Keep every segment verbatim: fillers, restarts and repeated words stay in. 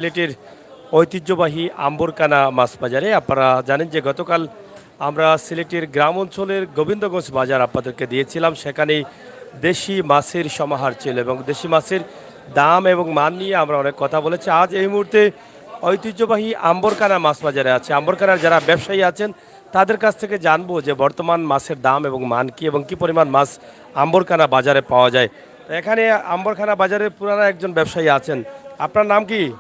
সিলেটের ঐতিহ্যবাহী আম্বরকানা মাছ বাজারে। আপনারা জানেন যে গতকাল আমরা সিলেটের গ্রাম অঞ্চলের গোবিন্দগঞ্জ বাজার আপনাদেরকে দিয়েছিলাম, সেখানেই দেশি মাছের সমাহার ছিল এবং দেশি মাছের দাম এবং মান নিয়ে আমরা অনেক কথা বলেছি। আজ এই মুহূর্তে ঐতিহ্যবাহী আম্বরকানা মাছ বাজারে আছে। আম্বরকানার যারা ব্যবসায়ী আছেন, তাদের কাছ থেকে জানবো যে বর্তমান মাছের দাম এবং মান কি এবং কি পরিমাণ মাছ আম্বরকানা বাজারে পাওয়া যায়। তো এখানে আম্বরকানা বাজারের পুরানা একজন ব্যবসায়ী আছেন। আপনার নাম কি?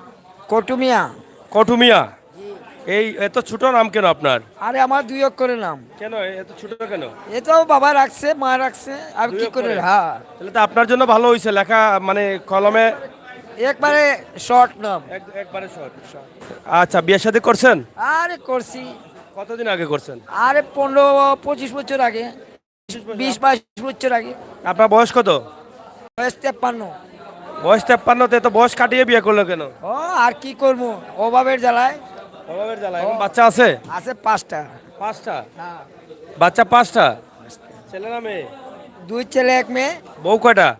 কটুমিয়া। কটুমিয়া। এই এত ছোট নাম কেন আপনার? আরে, আমার দুই অক্ষরের নাম। কেন এত ছোট কেন? এ তো বাবা রাখছে, মা রাখছে, আমি দুই কি করে? অক্ষরে? হ্যাঁ। তাহলে তো আপনার জন্য ভালো হয়েছে লেখা, মানে কলমে একবারে শর্ট নাম। এক- একবারে শর্ট। আচ্ছা, বিয়ে শাদী করছেন? আরে, করছি। কতদিন আগে করছেন? আরে, পনেরো পঁচিশ বছর আগে, বিশ বাইশ বছর আগে। আপনার বয়স কত? বয়স তেপ্পান্ন। বয়স তেপ্পান্নতে তো বয়স কাটিয়ে বিয়ে করলো কেন? ও, আর কি করবো, অভাবের জ্বালায়। অভাবের জ্বালা। এখন বাচ্চা আছে? আছে পাঁচটা। পাঁচটা? হ্যাঁ। বাচ্চা পাঁচটা? ছেলে না মেয়ে? দুই ছেলে, এক মেয়ে। বউ কয়টা?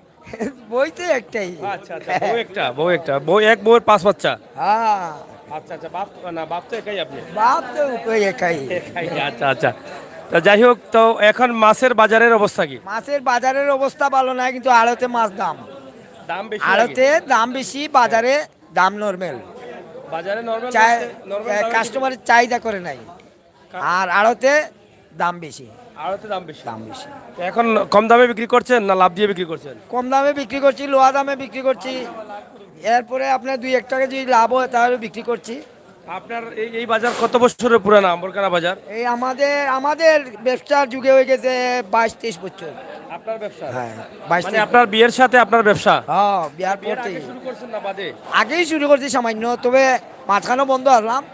বই তো একটাই। আচ্ছা আচ্ছা, বউ একটা, বউ একটা, বউ এক বউয়ের পাঁচ বাচ্চা। হ্যাঁ। আচ্ছা আচ্ছা, বাপ না, বাপ তো একাই আপনি। বাপ তো ওই একাই। একাই, আচ্ছা আচ্ছা। তো যাই হোক, তো এখন মাছের বাজারের অবস্থা কি? মাছের বাজারের অবস্থা ভালো না, কিন্তু আড়তে মাছ দাম। দাম বেশি নাকি? আড়তে দাম বেশি, বাজারে দাম নরমাল। বাজারে নরমাল চাই নরমাল দামে কাস্টমারের চাহিদা করে নাই। আর আড়তে দাম বেশি। আড়তে দাম বেশি। দাম বেশি। তো এখন কম দামে বিক্রি করছেন না লাভ দিয়ে বিক্রি করছেন? কম দামে বিক্রি করছি, লোয়া দামে বিক্রি করছি। এরপরে আপনার দুই এক টাকা যদি লাভ হয়, তাহলে বিক্রি করছি। আপনার এই এই বাজার কত বছরের পুরানা, আম্বরকানা বাজার? এই আমাদের আমাদের ব্যবসার যুগে হয়ে গেছে বাইশ তেইশ বছর। আপনার ব্যবসা? হ্যাঁ, বাইশ মানে তেইশ। আপনার বিয়ের সাথে আপনার ব্যবসা? হ্যাঁ, বিয়ার পর বিয়ের আগে থেকে। শুরু করছেন না বাদে? আগেই শুরু করছি সামান্য, তবে মাঝখানে বন্ধ আসলাম,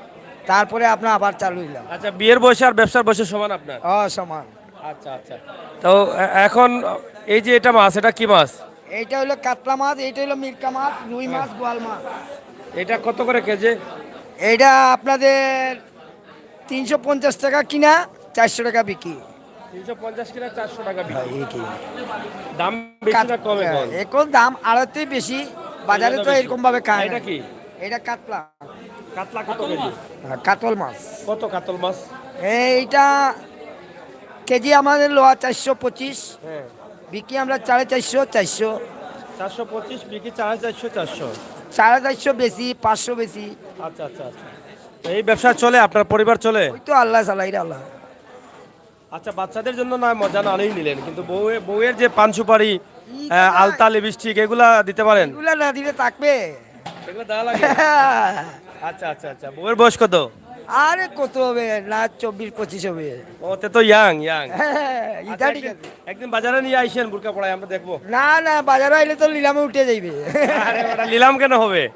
তারপরে আপনার আবার চালু হইলাম। আচ্ছা, বিয়ের বয়সে আর ব্যবসার বয়সে সমান আপনার? হ্যাঁ, সমান। আচ্ছা আচ্ছা। তো এ- এখন এই যে এটা মাছ, এটা কি মাছ? এইটা হলো কাতলা মাছ, এইটা হলো মিরকা মাছ, রুই মাছ, বোয়াল মাছ। এটা কত করে কেজি? এইটা আপনাদের তিনশো পঞ্চাশ টাকা কিনা, চারশো টাকা বিক্রি। তিনশো পঞ্চাশ কিনা, চারশো টাকা বিক্রি। এই কি? দাম বেশি না কম এখন? এখন দাম আড়তে বেশি, বাজারে তো বেশি। এরকম ভাবে খায় এটা না। কি? এটা কাতলা। কাতলা কত কেজি? হ্যাঁ, কাতল মাছ। কত কাতল মাছ? এইটা কেজি আমাদের লোয়া চারশো পঁচিশ, হ্যাঁ। বিক্রি আমরা সাড়ে চারশো, চারশো। চারশো পঁচিশ বিক্রি, চার হাজার চারশো, চারশো। সাড়ে চারশো বেশি, পাঁচশো বেশি। আচ্ছা আচ্ছা আচ্ছা। তো এই ব্যবসা চলে, আপনার পরিবার চলে? ওই তো আল্লাহ চালাইরা আল্লাহ। আচ্ছা, বাচ্চাদের জন্য না মজা না আনেই নিলেন, কিন্তু বউয়ে বউয়ের যে পান সুপারি, আহ, আলতা, লিপস্টিক এগুলা দিতে পারেন? এগুলা না দিলে থাকবে? এগুলো দেওয়া লাগে? আচ্ছা আচ্ছা আচ্ছা। বউয়ের বয়স কত? আরে কত হবে, না চব্বিশ পঁচিশ হবে। ও, তে তো ইয়াং ইয়াং। হ্যাঁ, ইটা ঠিক আছে। একদিন বাজারে নিয়ে আইসেন বুরকা পড়ায়, আমরা দেখবো। না না, বাজারে আইলে তো নিলামে উঠে যাইবে। আরে ওটা নিলাম কেন হবে?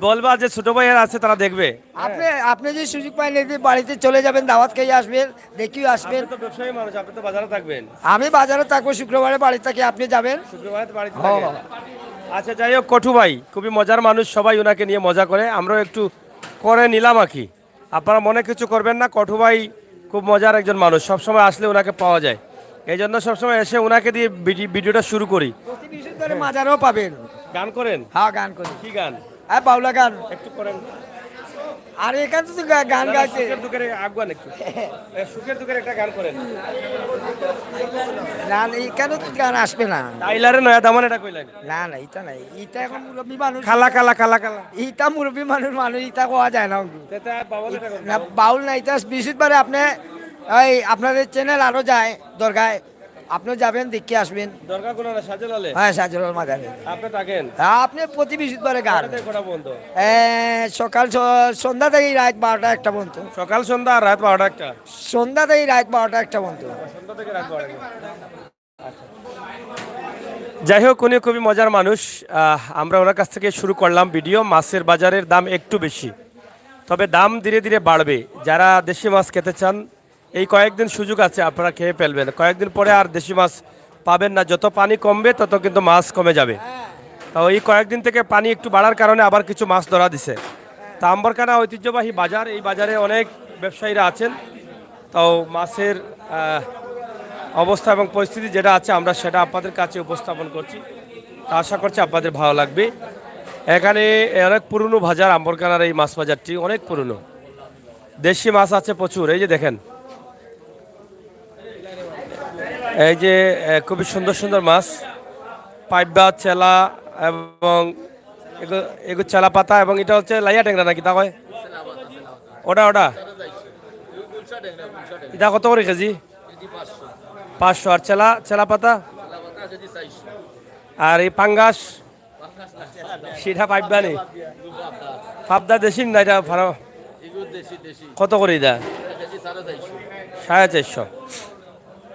বলবা যে ছোট ভাইয়ের আছে, তারা দেখবে। আপনি আপনি যদি সুযোগ পাইন, একদিন বাড়িতে চলে যাবেন, দাওয়াত খেয়ে আসবেন, দেখিও আসবেন। আপনি তো ব্যবসায়ী মানুষ, আপনি তো বাজারে থাকবেন। আমি বাজারে থাকবো, শুক্রবারে বাড়ি থাকি, আপনি যাবেন। শুক্রবারে তো বাড়িতে হ্যাঁ। থাকেন। আচ্ছা, যাই হোক, কটু ভাই খুবই মজার মানুষ, সবাই ওনাকে নিয়ে মজা করে, আমরাও একটু করে নিলাম আর কি। আপনারা মনে কিছু করবেন না, কটু ভাই খুব মজার একজন মানুষ, সবসময় আসলে ওনাকে পাওয়া যায়, এই জন্য সবসময় এসে ওনাকে দিয়ে ভিডি- ভিডিওটা শুরু করি। প্রতি বিশেষ করে মাজারও পাবেন। গান করেন? হ্যাঁ, গান করি। কি গান? হ্যাঁ, বাউলা গান। একটু করেন। আর এখানে তো গা- গান না, না, গাইতে সুখের দুঃখের আগুয়ান একটু। এ, সুখের দুঃখের একটা গান করেন। না না, এখানে তো গান আসবে না। টাইলারে নয়া দামান এটা কইলেন। না না, ইটা নাই, ইটা এখন মুরব্বী মানুষ। কালা কালা কালা কালা। ইটা মুরব্বী মানুষ, মানুষ ইটা কওয়া যায় না। তে তে বাবা এটা করেন। না, বাউল না, ইটা বৃহস্পতিবারে আপনি এই আপনাদের চ্যানেল আরো যায় দরগায়, আপনি যাবেন, দেখে আসবেন। দরগা কোন না, শাহজালালে? হ্যাঁ, শাহজালাল মাজারে। আপনি থাকেন? আপনি প্রতি বৃহস্পতিবারে গান। কটা পর্যন্ত? এ, সকাল ছ- সন্ধ্যা থেকে রাত বারোটা একটা পর্যন্ত। সকাল সন্ধ্যা আর রাত বারোটা একটা। সন্ধ্যা থেকে রাত বারোটা একটা পর্যন্ত। সন্ধ্যা থেকে রাত বারোটা। আচ্ছা। যাই হোক, উনি খুবই মজার মানুষ। আহ, আমরা ওনার কাছ থেকে শুরু করলাম ভিডিও। মাছের বাজারের দাম একটু বেশি, তবে দাম ধীরে ধীরে বাড়বে। যারা দেশি মাছ খেতে চান, এই কয়েকদিন সুযোগ আছে, আপনারা খেয়ে ফেলবেন। কয়েকদিন পরে আর দেশি মাছ পাবেন না। যত পানি কমবে, তত কিন্তু মাছ কমে যাবে। তো এই কয়েকদিন থেকে পানি একটু বাড়ার কারণে আবার কিছু মাছ ধরা দিছে। তা আম্বরকানা ঐতিহ্যবাহী বাজার, এই বাজারে অনেক ব্যবসায়ীরা আছেন। তাও মাছের, আহ, অবস্থা এবং পরিস্থিতি যেটা আছে, আমরা সেটা আপনাদের কাছে উপস্থাপন করছি। তা আশা করছি আপনাদের ভালো লাগবে। এখানে অনেক পুরনো বাজার, আম্বরকানার এই মাছ বাজারটি অনেক পুরনো। দেশি মাছ আছে প্রচুর। এই যে দেখেন, এই যে, এ, খুবই সুন্দর সুন্দর মাছ, পাইবা, চেলা এবং এগু-, এগু চেলা পাতা, এবং এটা হচ্ছে লাইয়া টেংরা নাকি তা কয়? ওটা, ওটা। এটা কত করে কেজি? পাঁচশো। আর চেলা, চেলা পাতা? আর এই পাঙ্গাস? সেটা পাইবা নি? পাবদা দেশি না এটা ফার্ম? কত করে এটা? সাড়ে চারশো।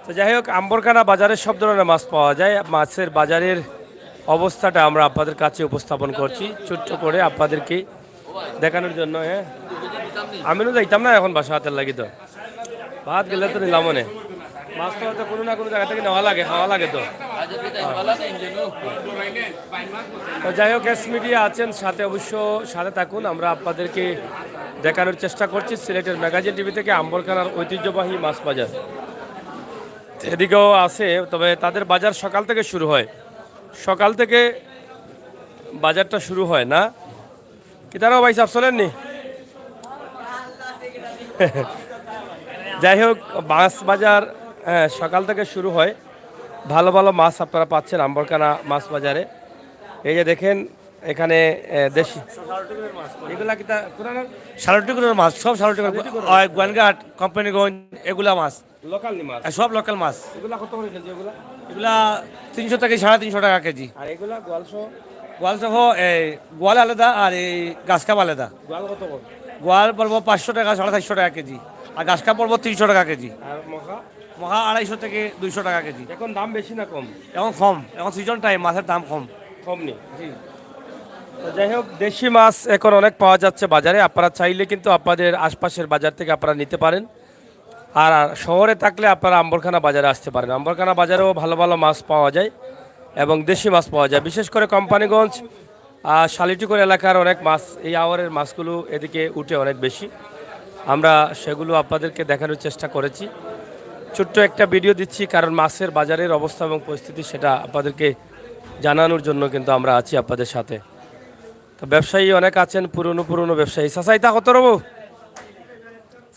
তো যাই হোক, আম্বরকানা বাজারে সব ধরনের মাছ পাওয়া যায়। মাছের বাজারের অবস্থাটা আমরা আপনাদের কাছে উপস্থাপন করছি ছোট্ট করে আপনাদেরকে দেখানোর জন্য। হ্যাঁ, আমি তো যাইতাম না এখন বাসা, হাতের লাগি তো ভাত গেলে তো নিলাম মনে। মাছ তো হয়তো কোনো না কোনো জায়গা থেকে নেওয়া লাগে, খাওয়া লাগে তো। তো যাই হোক, এস মিডিয়া আছেন সাথে, অবশ্য সাথে থাকুন। আমরা আপনাদেরকে দেখানোর চেষ্টা করছি সিলেটের ম্যাগাজিন টিভি থেকে আম্বরকানার ঐতিহ্যবাহী মাছ বাজার। এদিকেও আছে, তবে তাদের বাজার সকাল থেকে শুরু হয়, সকাল থেকে বাজারটা শুরু হয় না। কিতারাও ভাই সাহেব চলেননি? যাই হোক, মাছ বাজার, হ্যাঁ, সকাল থেকে শুরু হয়। ভালো ভালো মাছ আপনারা পাচ্ছেন আম্বরকানা মাছ বাজারে। এই যে দেখেন, এখানে, এ, দেশি, এগুলা কিতা পুরানো? শালটিগুলোর মাছ, সব শালটিগুলো। শালটিগুলো। ওই গোয়ানঘাট, কোম্পানিগঞ্জ, এগুলা মাছ। লোকাল নি মাছ? এ, সব লোকাল মাছ। এগুলা কত করে কেজি এগুলা? এগুলা তিনশো থেকে সাড়ে তিনশো টাকা কেজি। আর এগুলা গোয়াল সহ? গোয়াল সহ, এই গোয়াল আলাদা আর এই গাছকাপ আলাদা। গোয়াল কত করে? গোয়াল পড়বো পাঁচশো টাকা, সাড়ে চারশো টাকা কেজি। আর গাছকাপ পড়বো তিনশো টাকা কেজি। আর মখা? মখা আড়াইশো থেকে দুইশো টাকা কেজি। এখন দাম বেশি না কম? এখন কম, এখন সিজন টাইম, মাছের দাম কম। কম নি? জি। তো যাই হোক, দেশি মাছ এখন অনেক পাওয়া যাচ্ছে বাজারে। আপনারা চাইলে কিন্তু আপনাদের আশপাশের বাজার থেকে আপনারা নিতে পারেন। আর, আর শহরে থাকলে আপনারা আম্বরকানা বাজারে আসতে পারেন। আম্বরকানা বাজারেও ভালো ভালো মাছ পাওয়া যায় এবং দেশি মাছ পাওয়া যায়, বিশেষ করে কোম্পানিগঞ্জ, আহ, শালিটিকর এলাকার অনেক মাছ, এই আওয়ারের মাছগুলো এদিকে উঠে অনেক বেশি। আমরা সেগুলো আপনাদেরকে দেখানোর চেষ্টা করেছি। ছোট্ট একটা ভিডিও দিচ্ছি, কারণ মাছের বাজারের অবস্থা এবং পরিস্থিতি সেটা আপনাদেরকে জানানোর জন্য কিন্তু আমরা আছি আপনাদের সাথে। তো ব্যবসায়ী অনেক আছেন, পুরনো পুরনো ব্যবসায়ী। চাচা, ইতা কত রবো?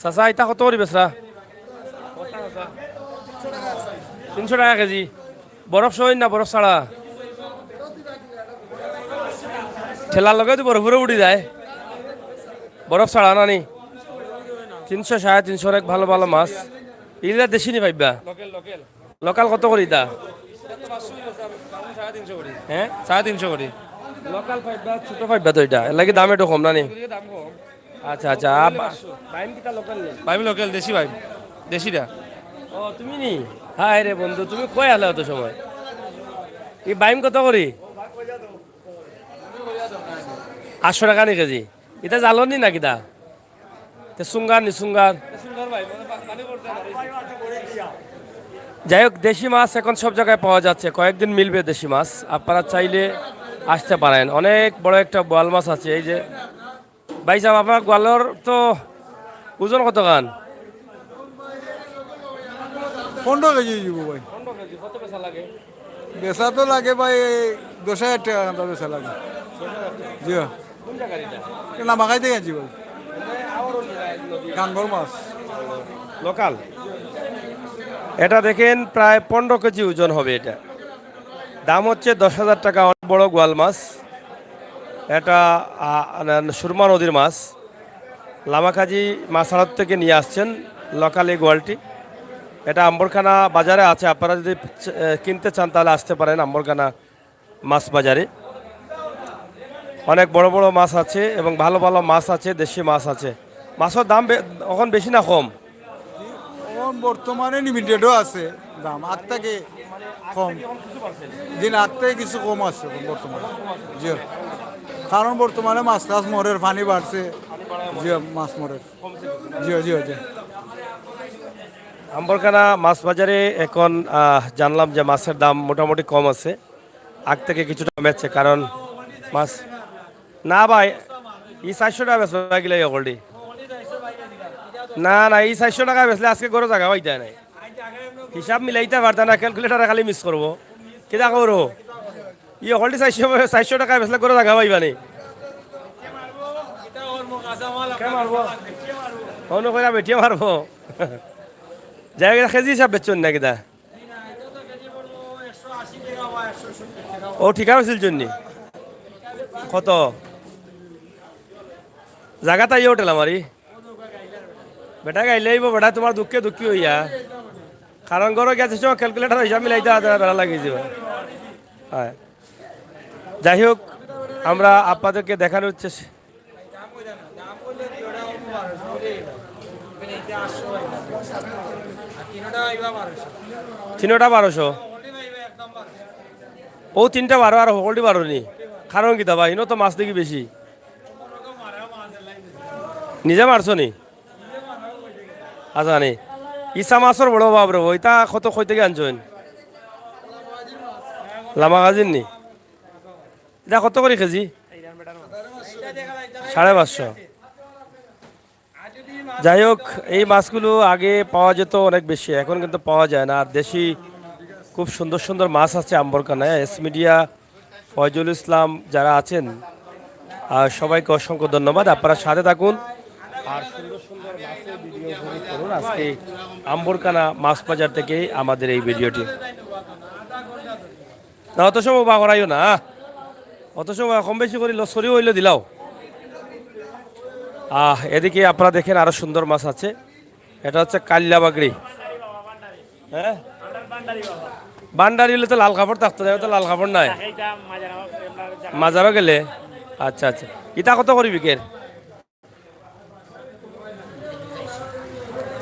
চাচা, ইতা কত করি বেচরা? তিনশো টাকা কেজি। বরফ সহ না বরফ ছাড়া? ঠেলার লগে তো বরফ উড়ি যায়। বরফ ছাড়া না নি? তিনশো, সাড়ে তিনশো, অনেক ভালো ভালো মাছ। ইলা দেশি নি পাইবা? লোকাল কত করি ইতা? হ্যাঁ? সাড়ে তিনশো করি। লোকাল পাইবা, ছোট পাইবা তো ইটা। এর লাগি দাম একটু কম না নি? আচ্ছা, আচ্ছা। আ, বা-, বাইম কিতা লোকাল নি? বাইম লোকাল, দেশি বাইম। দেশিটা। ও, তুমি নি? হায় রে বন্ধু, তুমি কই আলা অত সময়? এই বাইম কত করি? আটশো টাকা নি কেজি। ইটা জালর নি না কিতা? তে সুঙ্গার নি সুঙ্গার। যাই হোক, দেশি মাছ এখন সব জায়গায় পাওয়া যাচ্ছে, কয়েকদিন মিলবে দেশি মাছ, আপনারা চাইলে আসতে পারেন। অনেক বড় একটা বোয়াল মাছ আছে। এই যে ভাই সাহেব, আপনার গোয়ালর তো ওজন কত খান? পনেরো কেজি দিব ভাই। বেচা তো লাগে ভাই, দশ হাজার টাকা কান্দা বেচা লাগে। জি। না, মাখাই থেকে আনছি ভাই। গাঙ্গর মাছ। লোকাল। এটা দেখেন, প্রায় পনেরো কেজি ওজন হবে এটা। দাম হচ্ছে দশ হাজার টাকা, অনেক বড় গোয়াল মাছ। এটা, আ, আ, সুরমা নদীর মাছ। লামাকাজি মাছ আড়ত থেকে নিয়ে আসছেন লোকাল এই গোয়ালটি। এটা আম্বরখানা বাজারে আছে, আপনারা যদি চ-, এ, কিনতে চান তাহলে আসতে পারেন আম্বরখানা মাছ বাজারে। অনেক বড় বড় মাছ আছে এবং ভালো ভালো মাছ আছে, দেশি মাছ আছে। মাছের দাম বে-, এখন বেশি না কম? এখন বর্তমানে লিমিটেডও আছে দাম, আগ থেকে কম। জি না, আগ থেকে কিছু কম আছে এখন বর্তমানে। জি, কারণ বর্তমানে মাছ টাছ মরের, পানি বাড়ছে। জি, মাছ মরের। জি, জি, জি। আম্বরখানা মাছ বাজারে এখন, আহ, জানলাম যে মাছের দাম মোটামুটি কম আছে, আগ থেকে কিছুটা কমেছে, কারণ মাছ না ভাই, ই চারশো টাকা বেচবা গিলা ই অকলটি। না, না, ই চারশো টাকা বেচলে আজকে ঘরো জাগা পাইতা নায়। হিসাব মিলাইতা পারতা না, ক্যালকুলেটারে খালি মিস করবো। কিতা করো? ই অকলটি চারশো, চারশো টাকা বেচলে ঘরো জাগা পাইবা নি? কে মারবো? অন্য কইরা বেটিয়ে মারবো। যাই হোক, এটা কেজি হিসাব বেচছইন না কিতা? ও, ঠিকা বেচছইন নি? কত? জাগাত আইয়া হোটেল আমারি। বেটা গাইলে আইবো, বেটা তোমার দুঃখে দুঃখী হইয়া। কারণ ঘরো গেছে সময় ক্যালকুলেটর হিসাব মিলাইতে হাতে বেড়া লাগিয়ে দিবা। হ্যাঁ, যাই হোক, আমরা আপনাদেরকে দেখানোর চেষ্টা, তিনোটা বারোশো। ও তিনটা বারো আর হকলটি বারো নি। কারণ কিতা বা, ইনো তো মাছ দেখি বেশি। নিজে মারছো নি? আচ্ছা নি। ইসা মাছর বড় অভাব রে, ইতা কত কই থাকি আনছইন? লামাগাজির নি? ইতা কত করি কেজি? সাড়ে পাঁচশো। যাই হোক, এই মাছগুলো আগে পাওয়া যেত অনেক বেশি, এখন কিন্তু পাওয়া যায় না। আর দেশি খুব সুন্দর সুন্দর মাছ আছে আম্বরখানায়। এস মিডিয়া, ফয়জুল ইসলাম যারা আছেন, আহ, সবাইকে অসংখ্য ধন্যবাদ। আপনারা সাথে থাকুন আর সুন্দর সুন্দর মাছের ভিডিও উপভোগ করুন আজকে আম্বরখানা মাছ বাজার থেকে আমাদের এই ভিডিওটি। না, অত সময় বা করাইও না, অত সময় কম বেশি করি লস করিও হইলে দিলাও। আহ, এদিকে আপনারা দেখেন আরো সুন্দর মাছ আছে। এটা হচ্ছে কাল্লা বাগড়ি। হ্যাঁ, ভান্ডারি হইলে তো লাল কাপড় থাকতো, এটা তো লাল কাপড় নাই। মাজারও গেলে। আচ্ছা আচ্ছা, ইটা কত করি বিকের?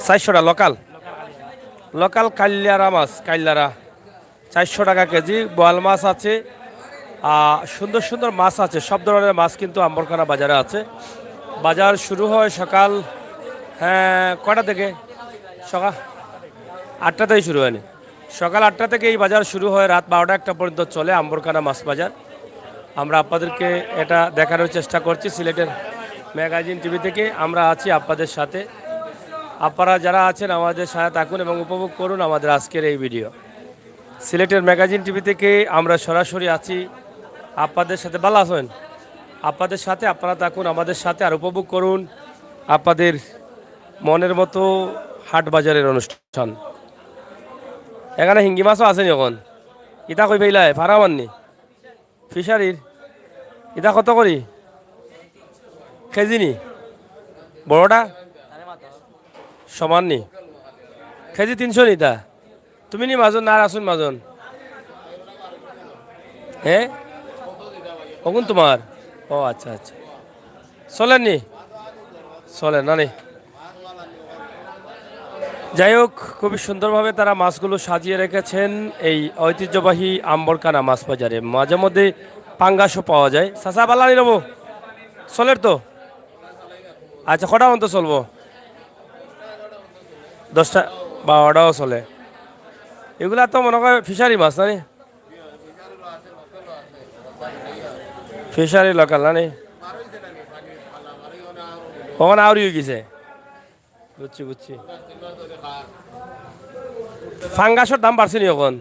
চারশো টা লোকাল, লোকাল কাল্লারা মাছ, কাল্লারা। চারশো টাকা কেজি। বোয়াল মাছ আছে, আহ, সুন্দর সুন্দর মাছ আছে, সব ধরনের মাছ কিন্তু আম্বরখানা বাজারে আছে। বাজার শুরু হয় সকাল, হ্যাঁ, কয়টা থেকে? সকাল আটটা থেকে শুরু হয়নি। সকাল আটটা থেকে এই বাজার শুরু হয়, রাত বারোটা একটা পর্যন্ত চলে আম্বরখানা মাছ বাজার। আমরা আপনাদেরকে এটা দেখানোর চেষ্টা করছি সিলেটের ম্যাগাজিন টিভি থেকে। আমরা আছি আপনাদের সাথে। আপনারা যারা আছেন আমাদের সাথে থাকুন এবং উপভোগ করুন আমাদের আজকের এই ভিডিও। সিলেটের ম্যাগাজিন টিভি থেকে আমরা সরাসরি আছি আপনাদের সাথে। ভালা আছেন? আপনাদের সাথে আপনারা থাকুন, আমাদের সাথে আর উপভোগ করুন আপনাদের মনের মতো হাট বাজারের অনুষ্ঠান। এখানে হিঙ্গি মাছও আছে নি অখন? ইতা কই পাইলায়? ফারা মারনি? ফিশারির? ইতা কত করি? কেজি নি? বড়টা? সমান নি? কেজি তিনশো নি ইতা? তুমি নি মাজন না আর আছইন মাজন? হ্যাঁ? অগুন তোমার? ও আচ্ছা আচ্ছা। চলের নি? চলের না নি? যাই হোক, খুবই সুন্দরভাবে তারা মাছগুলো সাজিয়ে রেখেছেন এই ঐতিহ্যবাহী আম্বরখানা মাছ বাজারে। মাঝে মধ্যে পাঙ্গাসও পাওয়া যায়। চাচা, ভালা নি রবো? চলের তো? আচ্ছা, কটা পর্যন্ত চলবো? দশটা, বারোটাও চলে। এগুলা তো মনে হয় ফিশারি মাছ, না নি? ফিশারি লোকাল, না নি? অখন আউরি হয়ে গেছে। বুঝছি, বুঝছি। ফাঙ্গাসর দাম বাড়ছে নি অখন?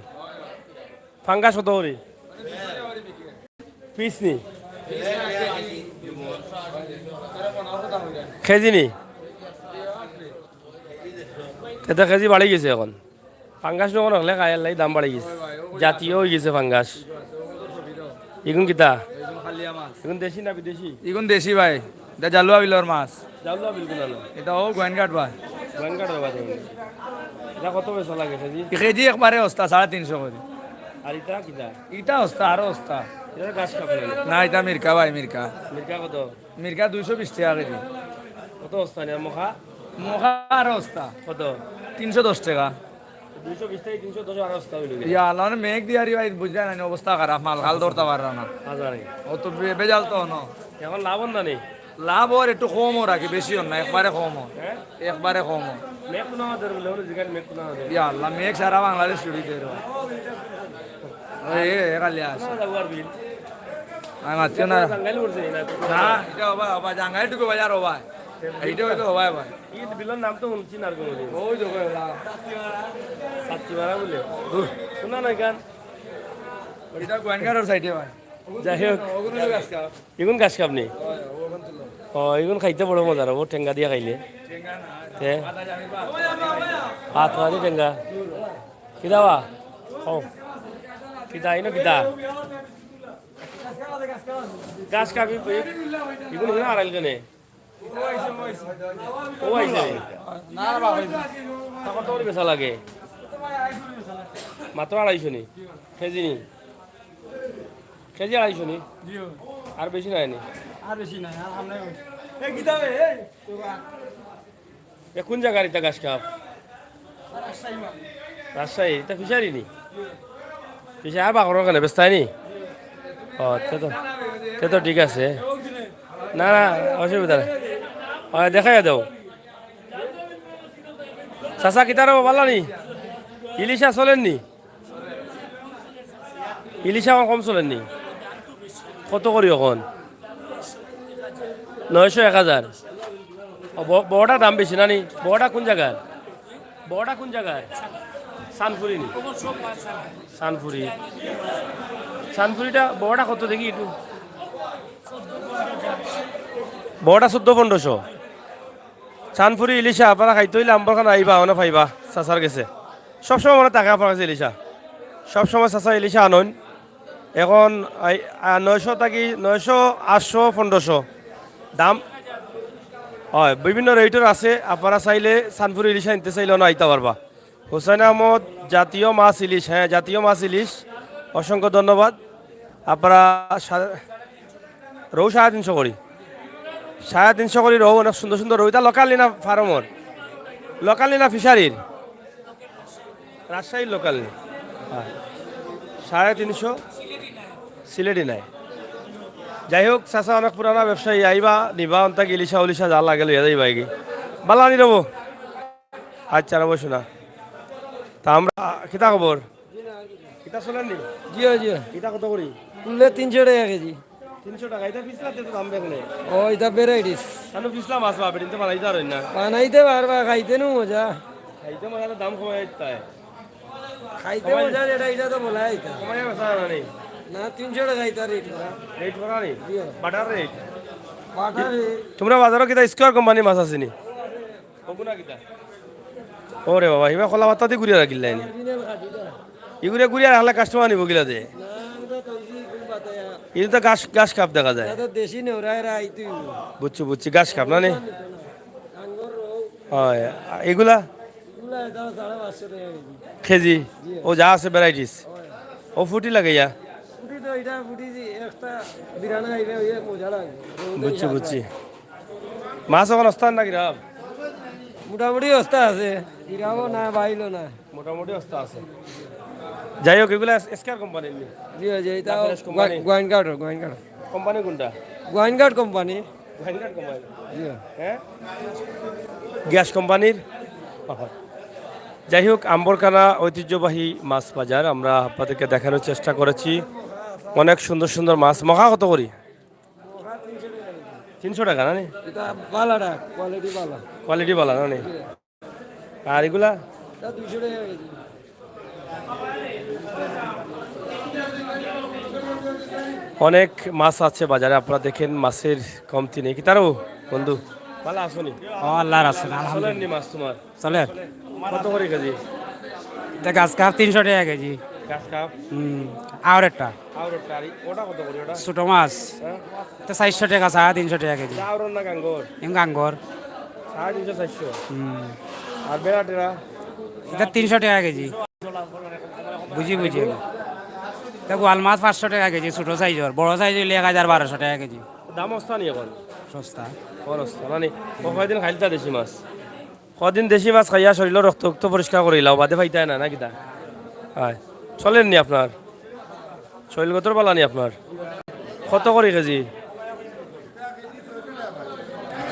ফাঙ্গাস কত করি? পিস নি? কেজি নি? এটা কেজি বাড়ি গেছে অখন। ফাঙ্গাস যখন হকলে খায়, এরলাগি দাম বাড়ি গেছে। জাতীয় হয়ে গেছে ফাঙ্গাস। ইগুন কিতা? ইগুন দেশি না বিদেশি? ইগুন দেশি ভাই, এটা জালুয়া বিলর মাছ। জালুয়া বিল কোন আনো? এটা ও গোয়েনঘাট ভাই। গোয়েনঘাট ভাই। এটা কত পয়সা লাগে কেজি? কেজি একবারে হস্তা, সাড়ে তিনশো করি। আর ইটা কিতা? ইটা হস্তা, আরো হস্তা। এটা ঘাস কাপ না? না, এটা মিরকা ভাই, মিরকা। মিরকা কত? মিরকা দুইশো বিশ টাকা কেজি। কত হস্তা নি? আর মখা? মখা আরো হস্তা। কত? তিনশো দশ টাকা। দুইশো বিশ টাকা, তিনশো দশ আরো হস্তা হইল গিয়া। ইয়া আল্লাহ, মানে মেঘ দিয়া রে ভাই, বুঝলা না নি, অবস্থা খারাপ, মাল কাল ধরতে পাররা না। হাজারে। ও তো বে-, বেজাল তো হনো। এখন লাভ অন না নি? লাভ ওর একটু কম ওর আর কি, বেশি ওর না, একবারে কম ওর। হ্যাঁ? একবারে কম ওর। মেঘ কোন আমাদের বলে, ওর জিগান মেঘ কোন আমাদের? ইয়া আল্লাহ, মেঘ সারা বাংলাদেশ ছড়ি দে রে। ওই, এ, এ, খালি আছে। কোন যাবো আর বিল? আমি মাতিও না। জাঙ্গাইল করছে না তো। না, এটা হবা, হবা, জাঙ্গাইল টুকু বাজার হবা। এইটা হইলে হবা ভাই। এই বিলর নাম তো শুনছি না আর কোনোদিন। ওই দেখো, হবা। সাতটিমারা বলে। ধুর। শোনা না গান। এটা গোয়েনঘাটর সাইডে ভাই। যাই হোক। ওগুলো গাছ খাওয়া। ইগুন ঘাস কাপ নি? ওই, ওখান তুলো। ও, ইগুন খাইতে বড় মজা অইবো, টেঙ্গা দিয়া খাইলে। তে? ভাত খাওয়া দি টেঙ্গা। কিতা বা? ও। কিতা, ইনো কিতা? গাছ কাপি, ইগুন হুনা হারাইল কেনে? ও আইছে নি? না, না, বাবা, আইছে। তা কত করি বেচা লাগে? মাত্র আড়াইশো নি? কেজি নি? কেজি আড়াইশো নি? জি। আর বেশি নাই নি? আর বেশি নাই, আর সামনে। এ, কিতা বে, এই? এ, কোন জাগার ইতা গাছ কাপ? রাজশাহী মাল। রাজশাহী, ইতা ফিশারি নি? ফিশারি, আর বাকরর কেনে, বেচতায় নি? ও, তে তো, তে তো ঠিক আছে। না, না, অসুবিধা নাই। অয়, দেখাইয়া দেও। চাচা, কিতা রে, বালা নি? ইলিশা চলের নি? ইলিশা অখন কম চলের নি? কত করি অখন? নয়শো, এক হাজার। ও, ব-, বড়টা দাম বেশি না নি? বড়টা কোন জাগার? বড়টা কোন জাগার? সানফুরি নি? সানফুরি। সানফুরিটা বড়টা কত দেখি একটু? বড়টা চৌদ্দ পনেরোশো। সানফুরি ইলিশা আপনারা খাইতে অইলে আম্বরখানা আইবা, অনে পাইবা, চাচার গেছে। সবসময় মনো থাকে আপনার গেছে ইলিশা। সবসময় চাচা ইলিশা আনইন। অখন এই, আ, নয়শো থাকি, নয়শো, আটশো, পনেরোশো দাম। অয়, বিভিন্ন রেটর আছে। আপনারা চাইলে সানফুরি ইলিশা নিতে চাইলে অনো আইতা পারবা। হুসাইন আহমদ, জাতীয় মাছ ইলিশ, হ্যাঁ, জাতীয় মাছ ইলিশ। অসংখ্য ধন্যবাদ। আপনারা সা-, রৌ সাড়ে তিনশো করি। সাড়ে তিনশো করি রৌ, অনেক সুন্দর সুন্দর রৌ। ইতা লোকাল নি না ফার্মর? লোকাল নি না ফিশারির? রাজশাহীর লোকাল নি? হ্যাঁ। সাড়ে তিনশো, সিলেটি নায়। যাই হোক, চাচা অনেক পুরানা ব্যবসায়ী, আইবা, নিবা, অন্তা ইলিশা উলিশা যা লাগে লইয়া যাইবা এগি। বালা নি রবো? আচ্ছা, রবো শোনা। তা আমরা, কিতা খবর? ইতা চলের নি? জি অয়, জি অয়। ইতা কত করি? কুল্লে তিনশো টেকা কেজি। তিনশো টেকা, ইতা পিছলা তো দাম বেশি। ও, ইতা ভ্যারাইটিস। তানু পিছলা মাছ বা, বেটিন তো বানাইতা পারইন না। বানাইতে পারবা, খাইতে নু মজা। খাইতে মজা, দাম কমাই দিতা অয়। খাইতে কমাই মজা, ইটা, ইটা তো বলা ইতা। কমাই বেচা না নি? না, তিনশো টেকা ইতা রেট করা। রেট করা নি? জি অয়। Butter rate? Butter rate. তুমরার বাজারো কিতা স্কয়ার কোম্পানির মাছ আছে নি? ওগুনা কিতা? ওরে বাবা, ইবা কলা পাতা দি গুড়িয়া রাখিল লাইনি। অরিজিনাল খাঁটি তো। ইগুরে গুড়িয়া রাখলে কাস্টমার নিবো কিলা দে? না, আমরা তো এই যে ইগুলো বাতায়া। ইগুলো তো গাছ, গাছ কাপ দেখা যায়। এটা তো দেশি নেউরা, এরা আইতেই হইবো। বুঝছি, বুঝছি, গাছ কাপ না নি? আঙ্গুর রৌ। অয়, এগুলা? এগুলা এটা সাড়ে পাঁচশো টেকা কেজি। কেজি? জি। ও যা আছে ভ্যারাইটিস? অয়। ও ফুটি লাগাইয়া? ফুটি তো এটা ফুটি যে একটা বিরান খাইলে ওই মজা লাগে। বুঝছি, বুঝছি। মাছ অখন অস্তা না গিরাব? মোটামুটি অস্তা আছে, গিরাবও না, বাইলও না। মোটামুটি অস্তা আছে। যাই হোক, এগুলা এস-, এসকেআর কোম্পানির নি? জি, জি, এটা না, ফ্রেশ কোম্পানি? গোয়াইন-, গোয়াইনঘাট, গোয়াইনঘাট। কোম্পানি কোনটা? গোয়াইনঘাট কোম্পানি। গোয়াইনঘাট কোম্পানি? জি। হ্যাঁ? গ্যাস কোম্পানির? যাই হোক, আম্বরখানা ঐতিহ্যবাহী মাছ বাজার আমরা আপনাদেরকে দেখানোর চেষ্টা করেছি। অনেক সুন্দর সুন্দর মাছ। মখা কত করি? তিনশো টাকা না নি? এটা বালাটা, কোয়ালিটি বালা। কোয়ালিটি বালা না নি? আর এগুলা? এটা দুইশো টাকা কেজি। অনেক মাছ আছে বাজারে, আপনারা দেখেন মাছের কমতি নেই। কিতা রে বন্ধু, বালা আছো নি? ও আল্লাহ রাসুল, আলহামদুলিল্লাহ। চলের নি মাছ তোমার? চলের। কত করি কেজি? এটা গাছ কাপ তিনশো টাকা কেজি। গাছ কাপ? হুম, আর একটা। আর একটা, আর ওটা কত করি ওটা? ছোট মাছ। হ্যাঁ? এটা চারশো টাকা, সাড়ে তিনশো টাকা কেজি। এটা আওরর না গাঙ্গর? এম গাঙ্গর। সাড়ে তিনশো, চারশো। হুম। আর বেড়া টেরা? এটা তিনশো টাকা কেজি। বুঝি, বুঝি আমি। এটা গোয়াল মাছ পাঁচশো টাকা কেজি, ছোট সাইজর। বড় সাইজ অইলে এক হাজার বারোশো টাকা কেজি। দাম অস্তা নি অখন? সস্তা। অখন অস্তা, মানে, ও কয়দিন খাইলতা দেশি মাছ? কদিন দেশি মাছ খাইয়া শরীরর রক্ত উক্ত পরিষ্কার করিলাও, বাদে পাইতায় না, না কিতা? অয়। চলের নি আপনার? শরীরগতর বালা নি আপনার? কত করি কেজি?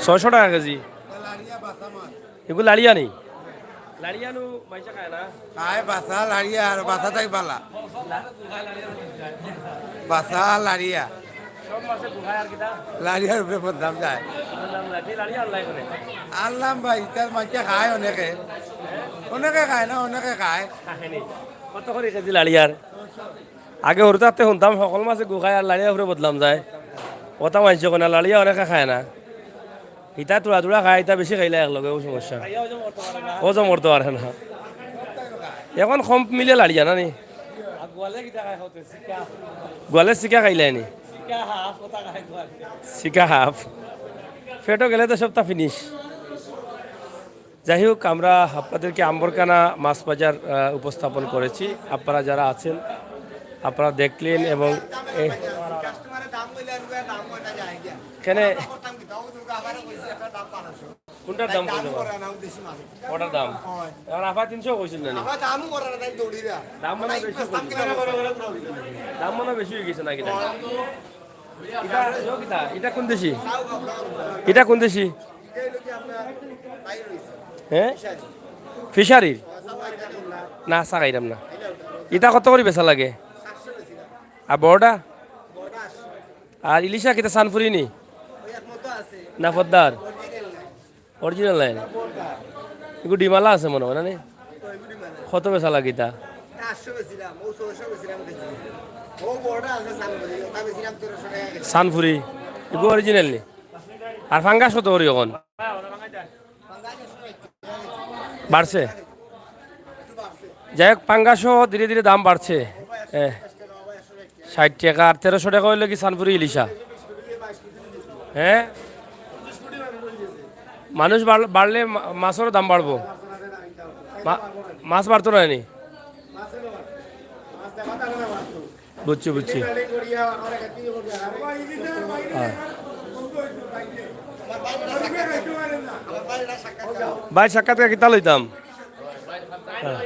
ছয়শো টাকা কেজি। এগুলো লাড়িয়া নি? লাড়িয়া নু মাইনষে খায় না? খায় বাসা লাড়িয়া আর বাসা তাই বালা। বাসা লাড়িয়া। সব মাছে গুহায় আর কিতা? লাড়িয়ার উপরে বদনাম যায়। বদনাম যায়। তুই লাড়িয়া আনলাই কোনে? আনলাম ভাই, ইতার মাইনষে খায় অনেকে। অনেকে খায় না, অনেকে খায়। খায় নি? কত করি কেজি লাড়িয়ার? আগে হুরুতাতে হুনতাম হকল মাছে গু খায় আর লাড়িয়ার উপরে বদনাম যায়। অতা মাইনষে কয় না, লাড়িয়া অনেকে খায় না। ইতা থুড়া থুড়া খায়, ইতা বেশি খাইলে এক লগে ও সমস্যা। ওজন করতে পারে না। এখন কম মিলে লাড়িয়া না নি? গোয়ালে শিকা খাইলে নি? শিকা হাফ। পেটো গেলে তো সবটা ফিনিশ। যাই হোক, আমরা আপনাদেরকে আম্বরকানা মাছ বাজার, আহ, উপস্থাপন করেছি। আপনারা যারা আছেন, আপনারা দেখলেন এবং এ-, এখানে কোনটার দাম কইলো? ওটার দাম? এখন আফা তিনশো কইছিল না নি? দাম মনে হয় বেশি কইছিল। দাম মনে হয় বেশি হয়ে গেছে নাকি দাম? ইটা, ইটা কিতা? ইটা কোন দেশি? ইটা কোন দেশি? হ্যাঁ? ফিশারির? না, চা খাইরাম না। ইটা কত করি বেচা লাগে? আর বড়টা? আর ইলিশা কিতা সানফুরি নি? না পদ্মার? অরিজিনাল নাই নি? এগু ডিমালা আছে মনে হয় না নি? কত বেচা লাগে ইটা? সানফুরি। এগু অরিজিনাল নি? আর ফাঙ্গাস কত করি এখন? বাড়ছে? যাই হোক, পাঙ্গাসও ধীরে ধীরে দাম বাড়ছে। হ্যাঁ, ষাট টাকা আর তেরোশো টাকা হইলে কি সানফুরি ইলিশা? হ্যাঁ, মানুষ বাড়-, বাড়লে মা-, মাছেরও দাম বাড়বো। মা-, মাছ বাড়তো না নি? বুঝছি, বুঝছি। হ্যাঁ। ভাই, সাক্ষাৎকার কিতা লইতাম? হ্যাঁ।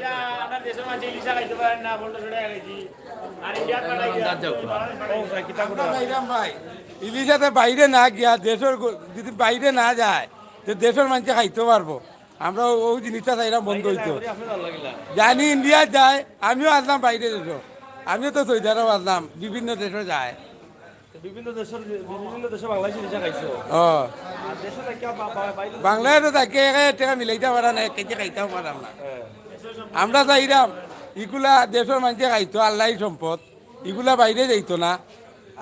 ইলিশাতে বাইরে না গিয়া দেশর গ-, যদি বাইরে না যায়, তো দেশর মানষে খাইতো পারবো। আমরা ও জিনিসটা চাইরাম বন্ধ হইতো। জানি ইন্ডিয়া যায়, আমিও আসলাম বাইরে দেশো, আমিও তো সৌদি আরব আসলাম, বিভিন্ন দেশো যায়। বিভিন্ন দেশর, বিভিন্ন দেশে বাংলাদেশি ইলিশা খাইছো? ও। আর দেশো থাকিয়া বা-, বা-, বাইরে বাংলাদেশে থাকিয়া এক হাজার টাকা মিলাইতে পারা না, এক কেজি খাইতেও পারাম না। হ্যাঁ। আমরা চাইরাম, ইগুলা দেশর মানষে খাইতো, আল্লাহর সম্পদ, ইগুলা বাইরে যাইতো না,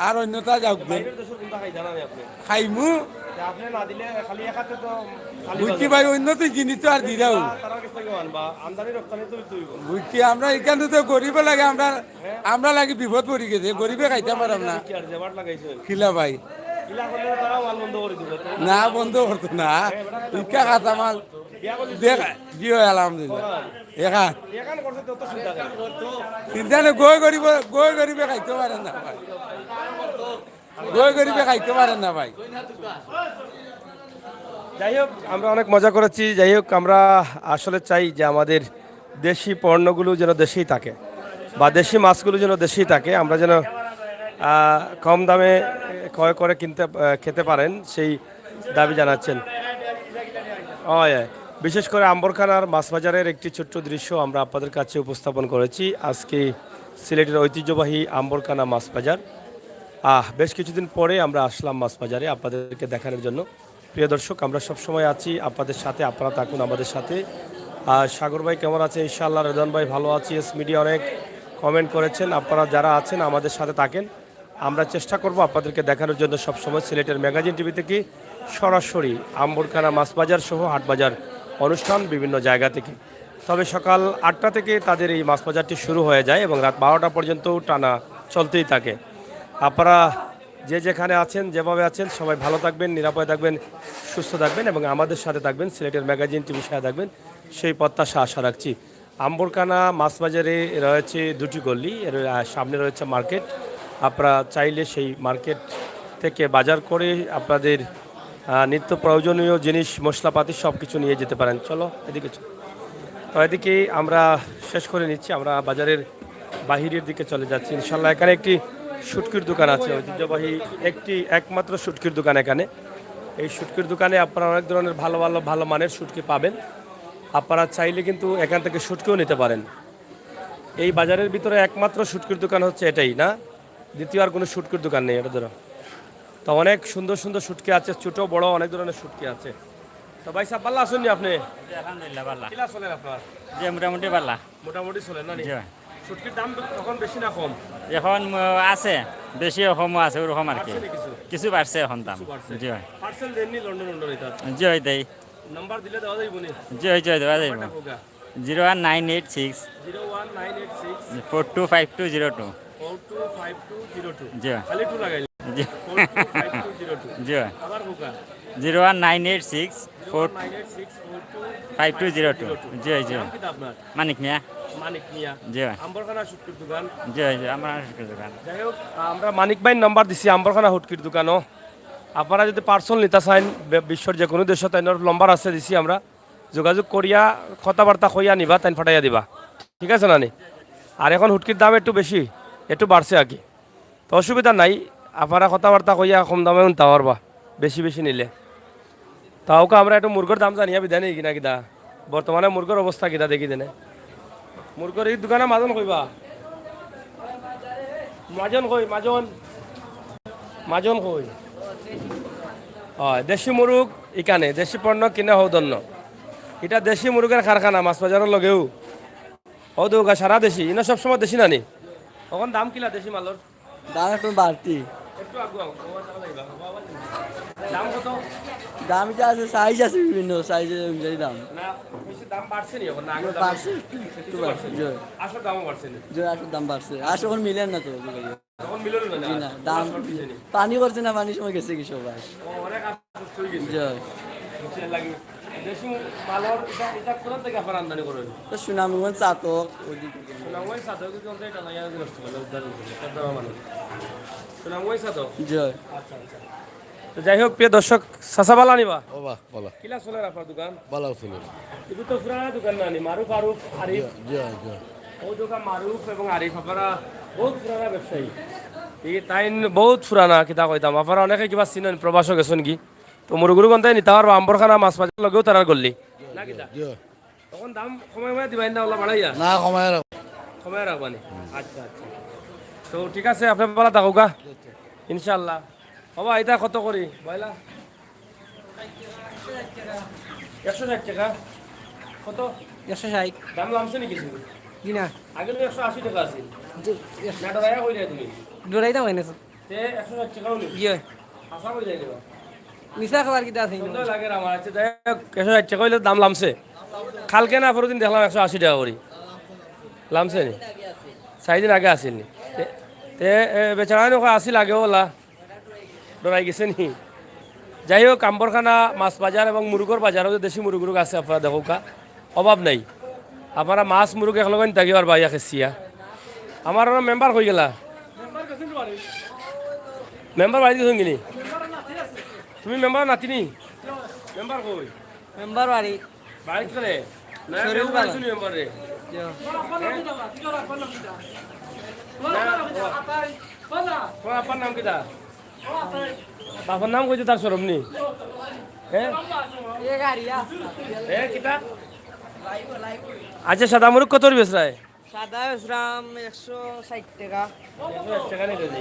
আর অন্যতা যাউক দে। বাইরের দেশর কোনটা খাইতা না নি আপনি? খাইমু। তে আপনি না দিলে খালি এক হাতে তো খালি বুঝছি বাজার। ভাই, অন্য তো জিনিস তো আর দিরাও। তারা, তারার কাছ থেকে আনবা, আমদানি রপ্তানি তো হইতে হইব। বুঝছি, আমরা এখান তো গরিব লাগে, আমরা, হ্যাঁ। আমরা লাগে বিপদ পড়ি গেছে, গরিবে খাইতাম পারাম না। কি আর জেবাট লাগাইছে? কিলা ভাই? কিলা করলে তারাও মাল বন্ধ করে দিবে। না, বন্ধ করতো না। হ্যাঁ, বেটা, ইকা খাতা মাল। বিয়া করলি? দেখ, জি হয়, আলহামদুলিল্লাহ। কখন? এখান। এখান করছে তো, তো চিন্তা করে। চিন্তা নেই, গই গরিব, গই গরিবে খাইতে পারেন না ভাই। গই গরিবে খাইতে পারেন না ভাই। যাই হোক, আমরা অনেক মজা করেছি। যাই হোক, আমরা আসলে চাই যে আমাদের দেশি পণ্যগুলো যেন দেশেই থাকে, বা দেশি মাছগুলো যেন দেশেই থাকে, আমরা যেন, আহ, কম দামে ক্রয় করে কিনতে, আহ, খেতে পারেন, সেই দাবি জানাচ্ছেন। হয়, হয়। বিশেষ করে আম্বরখানার মাছ বাজারের একটি ছোট্ট দৃশ্য আমরা আপনাদের কাছে উপস্থাপন করেছি। আজকে সিলেটের ঐতিহ্যবাহী আম্বরখানা মাছ বাজার। আহ, বেশ কিছুদিন পরে আমরা আসলাম মাছ বাজারে আপনাদেরকে দেখানোর জন্য। প্রিয় দর্শক, আমরা সবসময় আছি আপনাদের সাথে, আপনারা থাকুন আমাদের সাথে। আর সাগর ভাই কেমন আছে? ইনশাআল্লাহ। রেদন ভাই ভালো আছি, এস মিডিয়া অনেক কমেন্ট করেছেন। আপনারা যারা আছেন আমাদের সাথে থাকেন, আমরা চেষ্টা করব আপনাদেরকে দেখানোর জন্য সবসময় সিলেটের ম্যাগাজিন টিভি থেকে সরাসরি আম্বরখানা মাছ বাজার সহ হাট বাজার অনুষ্ঠান বিভিন্ন জায়গা থেকে। তবে সকাল আটটা থেকে তাদের এই মাছ বাজারটি শুরু হয়ে যায় এবং রাত বারোটা পর্যন্ত টানা চলতেই থাকে। আপনারা যে যেখানে আছেন, যেভাবে আছেন, সবাই ভালো থাকবেন, নিরাপদে থাকবেন, সুস্থ থাকবেন এবং আমাদের সাথে থাকবেন, সিলেটের ম্যাগাজিন টিভির সাথে থাকবেন, সেই প্রত্যাশা আশা রাখছি। আম্বরখানা মাছ বাজারে রয়েছে দুটি গলি, এর, আহ, সামনে রয়েছে মার্কেট। আপনারা চাইলে সেই মার্কেট থেকে বাজার করে আপনাদের, আহ, নিত্য প্রয়োজনীয় জিনিস, মশলাপাতি সব কিছু নিয়ে যেতে পারেন। চলো, এদিকে চলো। তো এদিকে আমরা শেষ করে নিচ্ছি, আমরা বাজারের বাহিরের দিকে চলে যাচ্ছি। ইনশাল্লাহ, এখানে একটি শুটকির দোকান আছে, ঐতিহ্যবাহী একটি একমাত্র শুটকির দোকান এখানে। এই শুটকির দোকানে আপনারা অনেক ধরনের ভালো ভালো, ভালো মানের শুটকি পাবেন। আপনারা চাইলে কিন্তু এখান থেকে শুটকিও নিতে পারেন। এই বাজারের ভিতরে একমাত্র শুটকির দোকান হচ্ছে এটাই, না? দ্বিতীয় আর কোনো শুটকির দোকান নেই, এটা ধরো। তো অনেক সুন্দর সুন্দর শুটকি আছে, ছোট বড় অনেক ধরনের শুটকি আছে। তো ভাই সাহেব, ভালো আছেন নি আপনি? জি, আলহামদুলিল্লাহ, ভালো। কিলা চলের আপনার? জি, মোটামুটি ভালো। মোটামুটি চলের না নি? জি। শুটকির দাম এখন বেশি না কম? এখন, উম, আছে। বেশি কমও আছে, ওরকম আর কি। বাড়ছে নি কিছু? কিছু বাড়ছে এখন দাম। কিছু বাড়ছে। জি অয়। পার্সেল দেননি লন্ডন লন্ডন এটা? জি অয়, দেই। নাম্বার দিলে দেওয়া যাইব নি? জি অয়, জি অয়, দেওয়া যাইব। নাম্বারটা কওকা। Zero one nine eight six zero one nine eight six four two five two zero two. Four two five two zero two. জি অয়। খালি টু লাগাইল। জি। Four two five two zero two. জি অয়। আবার কওকা। Zero one nine eight six four nine eight six four two five two zero two. জি অয়, জি অয়। নাম কিতা আপনার? মানিক মিয়া। মানিক মিয়া। জি অয়। আম্বরখানা শুটকির দোকান। জি অয়, জি অয়, আমার শুটকির দোকান। যাই হোক, আমরা মানিক ভাইর নাম্বার দিছি আম্বরখানা শুটকির দোকানো। আপনারা যদি পার্সেল নিতা চাইন, বে- বিশ্বর যে কোনো দেশো তাইনর নাম্বার আছে দিছি আমরা। যোগাযোগ করিয়া কথাবার্তা কইয়া নিবা, তাইন ফাটাইয়া দিবা। ঠিক আছে না নি? আর এখন শুটকির দাম একটু বেশি, একটু বাড়ছে আর কি। তো অসুবিধা নাই, আপনারা কথাবার্তা কইয়া কম দামে নিতা পারবা, বেশি বেশি নিলে। তাওকা আমরা একটু মুরগর দাম জানিয়া বিদায় নেই কিনা কিতা, বর্তমানে মুরগর অবস্থা কিতা দেখি দেনে। মুরগর এই দোকানে মাজন কইবা? মাজন কই? মাজন, মাজন কই? অয়, দেশি মুরগ ইখানে, দেশি পণ্য কিনে হৌদন্য। এটা দেশি মুরগের কারখানা, মাছ বাজারর লগেউ। হৌদৌকা সারা দেশি, ইনো সবসময় দেশি নানি? অখন দাম কিলা দেশি মালর? দাম একটু বাড়তি। একটু আগুয়াও, ও আচ্ছা, যাইবা, ও আবার যাইবা। দাম কত? দাম এটা আছে, সাইজ আছে বিভিন্ন, সাইজ অনুযায়ী দাম। না, বেশি দাম বাড়ছে নি অখন? না, আগের দাম বাড়ছে একটু, একটু কিছু বাড়ছে। বাড়ছে। জি অয়। আসল দামও বাড়ছে নি? জি অয়, আসল দাম বাড়ছে, আসল অখন মিলের না তো। অখন মিলল না? জি না, দাম শর্ট হইছে নি? পানি করছে না, পানির সময় গেছে কি সব আইস। ও, অনেক আসল হয়ে গেছে। জি অয়। বুঝছি, লাগে। দেশি মালর এটা, এটা কোথা থেকে আপনারা আমদানি করেন? তো সুনামগঞ্জ, চাতক, ওইদিকে। সুনামগঞ্জ চাতক, কিন্তু আমরা এটা লাগাই নষ্ট করলে উদ্ধার হইছে না। তার দাম মানে। সুনামগঞ্জ চাতক? জি অয়। আচ্ছা, আচ্ছা। তো যাই হোক, প্রিয় দর্শক, চাচা বালা নিবা? ও বাহ, বালা। কিলা চলের আপনার দোকান? বালা চলের। এগু তো পুরানা দোকান নানি, মারুফ আরুফ আরিফ। জি, জি। ও দোকান মারুফ এবং আরিফ, আপনারা বহুত পুরানা ব্যবসায়ী। এই তাইন বহুত পুরানা, কিতা কইতাম, আপনারা অনেকে কিবা চিনইন, প্রবাসও গেছইন কি? তো মুরগর গন্ধায় নিতা পারবা, আম্বরখানা মাছ বাজার লগেউ তারার গল্লি। না কিতা? জি। অখন দাম কমাই কমাই দিবা না, ওলা বাড়াইয়া? না, কমাই রাখ। কমাই রাখবা নি? আচ্ছা, আচ্ছা। তো ঠিক আছে, আপনে বালা থাকউক্কা। ইনশাআল্লাহ। বাবা, এটা কত করি? বয়লা? একশো ষাইট টেকা। কত? একশো ষাইট। দাম লামছে নি কিছু? জি না। আগে তো একশো আশি টেকা আছিল। জি, yes। না, ডরাইয়া কইরায় তুমি? ডরাইতাম কেনে? তে একশো ষাইট টেকাও নি? জি অয়। হাছা কইরায় দিবা? মিছা কবার কিতা আছে? সন্দেহ লাগে রে আমার। আচ্ছা, যাই হোক, একশো ষাইট টেকা অইলে দাম লামছে। কালকে না পরদিন দেখলাম একশো আশি টেকা করি। লামছে নি? চাইর দিন আগে আছিল নি? তে, তে, এ, বেচারা নি কয় আছিল আগে ওলা। ডরাই গেছে নি? যাই হোক, আম্বরখানা মাছ বাজার এবং মুরগর বাজারও যে দেশি মুরগ উরগ আছে, আপনারা দেখউক্কা, অভাব নাই। আপনারা মাছ মুরগ একলগে নিতা পারবা ইয়া খেছিয়া। আমার অনো মেম্বার কই গেলা? মেম্বার বাড়িত গেছইন গি নি? তুমি মেম্বার নাতি নি? মেম্বার কই? মেম্বার বাড়ি। বাড়িত করে? না, শরীর মেম্বার ভালা। শুনি মেম্বার রে। জি অয়। না, ও। তোমার আব্বার নাম কিতা? বাবার নাম কইতে তার শরম নি? হ্যাঁ? এ গাড়ি আছে। এ, কিতা? আচ্ছা, সাদা মুরগ কত করি বেচরায়? সাদা বেচরাম একশো ষাইট টেকা। একশো ষাইট টেকা নি কেজি?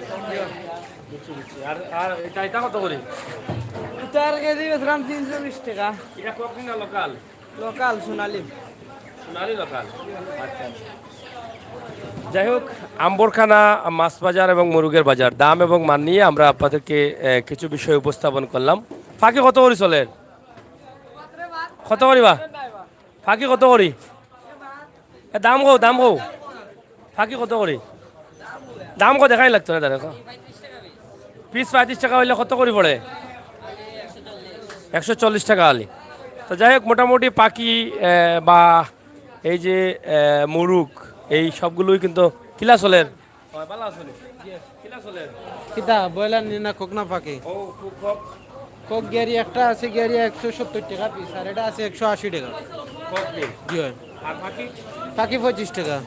বুঝছি, বুঝছি। আর, আর এটা, এটা কত করি? ইটার কেজি বেচরাম তিনশো বিশ টেকা। এটা কক নি না লোকাল? লোকাল সোনালি। সোনালি লোকাল। আচ্ছা, আচ্ছা। যাই হোক, আম্বরখানা মাছ বাজার এবং মুরগের বাজার, দাম এবং মান নিয়ে আমরা আপনাদেরকে, এ, কিছু বিষয় উপস্থাপন করলাম। ফাকি কত করি চলের? কত করি বা? ফাকি কত করি? এ, দাম কও, দাম কও। ফাকি কত করি? দাম কও, দেখাই লাগতো না তারে, কও। পিস পঁয়ত্রিশ টেকা অইলে কত করি পড়ে? একশো চল্লিশ টেকা আলি। তো যাই হোক, মোটামুটি ফাকি, এ, বা এই যে, এ, মুরগ, এই সবগুলোই কিন্তু কিলা চলের। হয়, ভালা আছো নি? কিলা চলের? কিতা বয়লার নি না কক না ফাকি? ও, খুব কম। কক গিয়ারি একটা আছে, গিয়ারি একশো সত্তর টেকা পিস, আর এটা আছে একশো আশি টেকা। কক নেই। জি অয়। আর ফাকি? ফাকি পঁচিশ টেকা,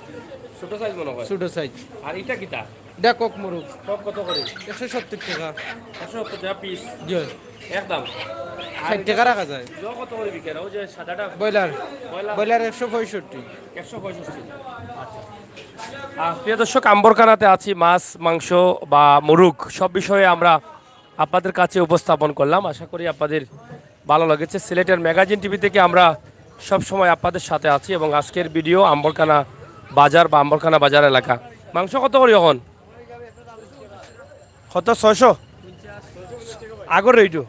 ছোট সাইজ মনে হয়। ছোট সাইজ। আর এটা কিতা? এটা কক মুরগ। কক কত করি? একশো সত্তর টেকা। একশো সত্তর টেকা পিস। জি অয়। একদম। আর ষাইট টেকা রাখা যায়। জ কত করি বিকের? ওই যে সাদাটা? বয়লার। বয়লার? বয়লার একশো পঁয়ষট্টি। একশো পঁয়ষট্টি। আচ্ছা। আহ, প্রিয় দর্শক, আম্বরখানাতে আছি, মাছ, মাংস বা মুরগ সব বিষয়ে আমরা আপনাদের কাছে উপস্থাপন করলাম। আশা করি আপনাদের ভালো লেগেছে। সিলেটের ম্যাগাজিন টিভি থেকে আমরা সব সময় আপনাদের সাথে আছি এবং আজকের ভিডিও আম্বরখানা বাজার বা আম্বরখানা বাজার এলাকা। মাংস কত করি এখন? কত? ছয়শো? আগর রেটও।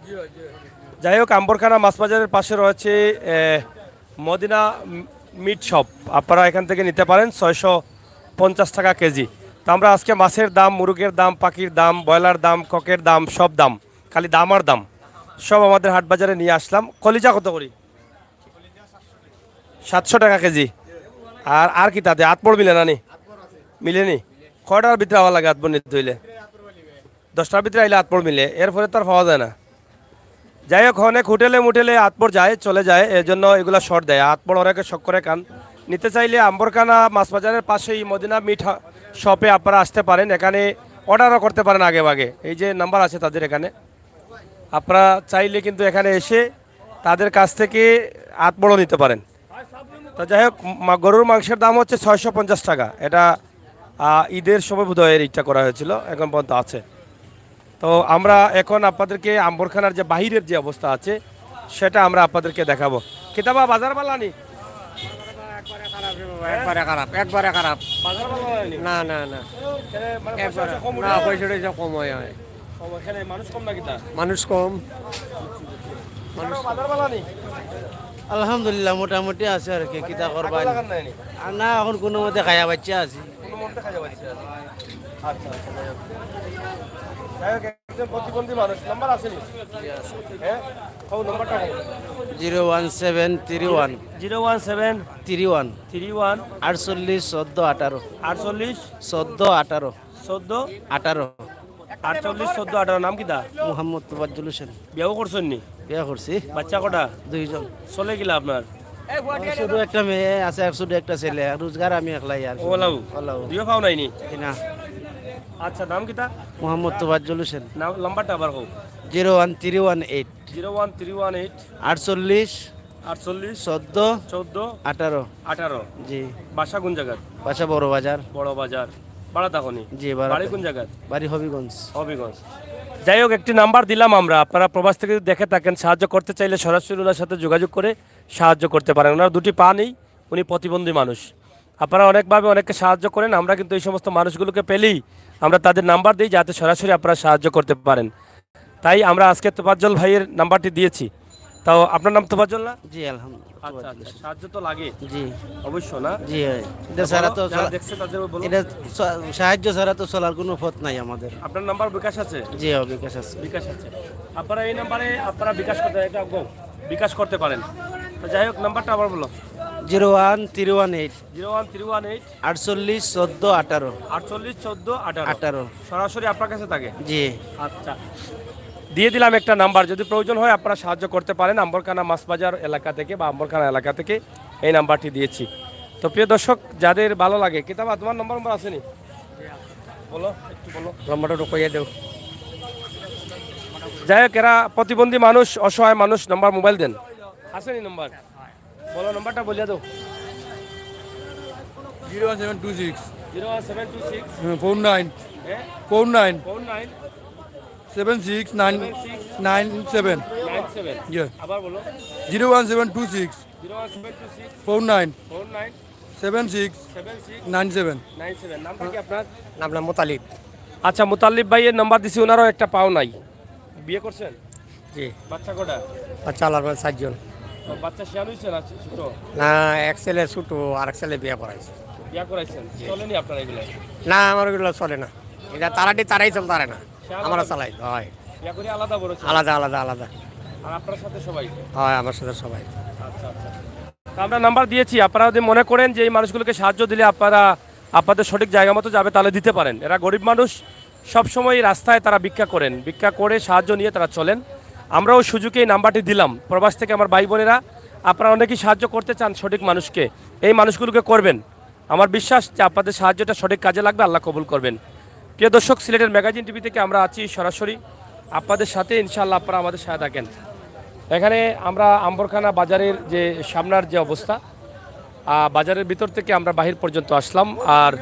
যাই হোক, আম্বরখানা মাছ বাজারের পাশে রয়েছে এ, মদিনা মিট শপ। আপনারা এখান থেকে নিতে পারেন ছয়শো পঞ্চাশ টাকা কেজি। তো আমরা আজকে মাছের দাম, মুরগের দাম, পাখির দাম, ব্রয়লার দাম, ককের দাম, সব দাম, খালি দাম আর দাম, সব আমাদের হাট বাজারে নিয়ে আসলাম। কলিজা কত করি? সাতশো টাকা কেজি। আর আর কিতা দে? আতপড় মিলে না নি? মিলেনি। কয়টার ভিতরে আওয়া লাগে আতপড় নিতে হইলে? দশটার ভিতরে আইলে আতপড় মিলে, এরপরে তো আর পাওয়া যায় না। যাই হোক, অনেক হোটেলে মোটেলে আতপড় যায়, চলে যায়, এর জন্য এগুলা শর্ট দেয়। আতপড় অনেকে শখ করে খান। নিতে চাইলে আম্বরখানা মাছ বাজারের পাশেই মদিনা মিট হা-, শপে আপনারা আসতে পারেন, এখানে অর্ডারও করতে পারেন আগে ভাগে। এই যে নাম্বার আছে তাদের এখানে, আপনারা চাইলে কিন্তু এখানে এসে তাদের কাছ থেকে আতপড়ও নিতে পারেন। তা যাই হোক, মা-, গরুর মাংসের দাম হচ্ছে ছয়শো পঞ্চাশ টাকা। এটা আহ, ঈদের সময় বোধহয় এই রেটটা করা হয়েছিল, এখন পর্যন্ত আছে। তো আমরা এখন আপনাদেরকে আম্বরখানার যে বাহিরের যে অবস্থা আছে, সেটা আমরা আপনাদেরকে দেখাবো। কিতা বা, বাজার বালা নি? একবারে খারাপ রে বাবা, একবারে খারাপ, একবারে খারাপ। বাজার বালা নি? না, না, না। এখানে মানে পয়সা একবারে টয়সা কম না, উঠে? পয়সা টয়সা কম হয়, হয়। কম, এখানে মানুষ কম না কিতা? মানুষ কম। মানুষ বাজার বালা নি? আলহামদুলিল্লাহ, মোটামুটি আছে আর কি, কিতা করবা। আটা লাগান নাই নি? আর না, এখন কোনো মতে খাইয়া বাচ্চা আছি। কোনো মতে খাইয়া বাচ্চা আছি। আচ্ছা, আচ্ছা, যাই হোক। যাই হোক, একজন প্রতিবন্ধী মানুষ, নাম্বার আছে নি? হ্যাঁ? কও, নাম্বারটা কও। Zero one seven three one. Zero one seven three one. Three one. আটচল্লিশ চোদ্দ আঠারো। আটচল্লিশ। চোদ্দ আঠারো। চোদ্দ। আঠারো। আটচল্লিশ চোদ্দ আঠারো। নাম কিতা? মোহাম্মদ তোফাজ্জল হোসেন। বিয়াও করছইন নি? বিয়া করছি। বাচ্চা কটা? দুইজন। চলে কিলা আপনার? আমার শুধু একটা মেয়ে আছে, আর শুধু একটা ছেলে, আর রোজগার আমি একলাই আর কি। ওলাও? ওলাও। দুইও পাও নাই নি? জি না। আচ্ছা, নাম কিতা? মোহাম্মদ তোফাজ্জল হোসেন। নাম, নাম্বারটা আবার কও। Zero one three one eight. Zero one three one eight. আটচল্লিশ। আটচল্লিশ। চোদ্দ। চোদ্দ। আঠারো। আঠারো। জি। বাসা কোন জায়গার? বাসা বড় বাজার। বড় বাজার। ভাড়া থাকো নি? জি, ভাড়া বাড়ি থাকি। কোন জায়গার? বাড়ি হবিগঞ্জ। হবিগঞ্জ। যাই হোক, একটি নাম্বার দিলাম আমরা, আপনারা প্রবাস থেকে যদি দেখে থাকেন, সাহায্য করতে চাইলে সরাসরি ওনার সাথে যোগাযোগ করে সাহায্য করতে পারেন। ওনার দুটি পা নেই, উনি প্রতিবন্ধী মানুষ। আপনারা অনেকভাবে অনেককে সাহায্য করেন, আমরা কিন্তু এই সমস্ত মানুষগুলোকে পেলেই আমরা তাদের নাম্বার দিই, যাতে সরাসরি আপনারা সাহায্য করতে পারেন। তাই আমরা আজকে তোফাজ্জল ভাইয়ের নাম্বারটি দিয়েছি। তাও আপনার নাম তোফাজ্জল না? জি, আলহামদুলিল্লাহ, আচ্ছা, তোফাজ্জল আচ্ছা, হোসেন। সাহায্য তো লাগে। জি। অবশ্য না? জি, হয়। এটা ছাড়া তো যারা চলা-, দেখছে তাদেরও বলো। এটা স-, সাহায্য ছাড়া তো চলার কোনো পথ নাই আমাদের। আপনার নাম্বার বিকাশ আছে? জি, হ্যাঁ, বিকাশ আছে। বিকাশ আছে। আপনারা এই নাম্বারে আপনারা বিকাশ করতে, এটা গো, বিকাশ করতে পারেন। তো যাই হোক, নাম্বারটা আবার বলো। Zero one three one eight. Zero one three one eight. আটচল্লিশ চোদ্দ আঠারো। আটচল্লিশ চোদ্দ আঠারো। আঠারো। সরাসরি আপনার কাছে থাকে? জি। আচ্ছা, দিয়ে দিলাম একটা নাম্বার, যদি প্রয়োজন হয় আপনারা সাহায্য করতে পারেন আম্বরখানা মাছ বাজার এলাকা থেকে বা আম্বরখানা এলাকা থেকে, এই নাম্বারটি দিয়েছি। তো প্রিয় দর্শক, যাদের ভালো লাগে, কিতা বা তোমার নম্বর নম্বর আছে নি? বলো, একটু বলো। নম্বরটা একটু কইয়া দেও। যাই হোক, এরা প্রতিবন্ধী মানুষ, অসহায় মানুষ, নাম্বার মোবাইল দেন। আছে নি নাম্বার? বলো, নাম্বারটা বলিয়া দাও। Zero one seven two six. Zero one seven two six. Four nine. হ্যাঁ? Four nine. Four nine. Seven six nine nine seven. Nine seven. জি। আবার বলো। Zero one seven two six. Zero one seven two six. Four nine. Four nine. Seven six. Seven six. Nine seven. Nine seven. নামটা কি আপনার? নাম, নাম মোতালিব। আচ্ছা, মোতালিব ভাইয়ের নাম্বার দিছি, ওনারও একটা পাও নাই। বিয়ে করছেন? জি। বাচ্চা কটা? বাচ্চা আল্লাহর মধ্যে চারজন। ও, বাচ্চা শিয়ান হইছে না ছোট? না, এক ছেলে ছোট, আর এক ছেলে বিয়া করাইছে। বিয়া করাইছেন? জি। চলেনি আপনার এগুলো? না, আমার ওগুলো চলে না। এটা তারাটি তারাই চলতে পারে না। সে আলাদা? আমরা চালাই, হয়। বিয়া করে আলাদা বড় ছেলে? আলাদা, আলাদা, আলাদা। আর আপনার সাথে সবাই? হয়, আমার সাথে সবাই। আচ্ছা, আচ্ছা। তো আমরা নাম্বার দিয়েছি, আপনারা যদি মনে করেন যে এই মানুষগুলোকে সাহায্য দিলে আপনারা, আপনাদের সঠিক জায়গা মতো যাবে, তাহলে দিতে পারেন। এরা গরিব মানুষ, সবসময় রাস্তায় তারা ভিক্ষা করেন, ভিক্ষা করে সাহায্য নিয়ে তারা চলেন। আমরাও সুযোগে এই নাম্বারটি দিলাম, প্রবাস থেকে আমার ভাই বোনেরা, আপনারা অনেকেই সাহায্য করতে চান সঠিক মানুষকে, এই মানুষগুলোকে করবেন। আমার বিশ্বাস যে আপনাদের সাহায্যটা সঠিক কাজে লাগবে, আল্লাহ কবুল করবেন। প্রিয় দর্শক, সিলেটের ম্যাগাজিন টিভি থেকে আমরা আছি সরাসরি আপনাদের সাথে, ইনশাআল্লাহ আপনারা আমাদের সাথে থাকেন। এখানে আমরা আম্বরখানা বাজারের যে সামনার যে অবস্থা, আহ, বাজারের ভিতর থেকে আমরা বাহির পর্যন্ত আসলাম। আর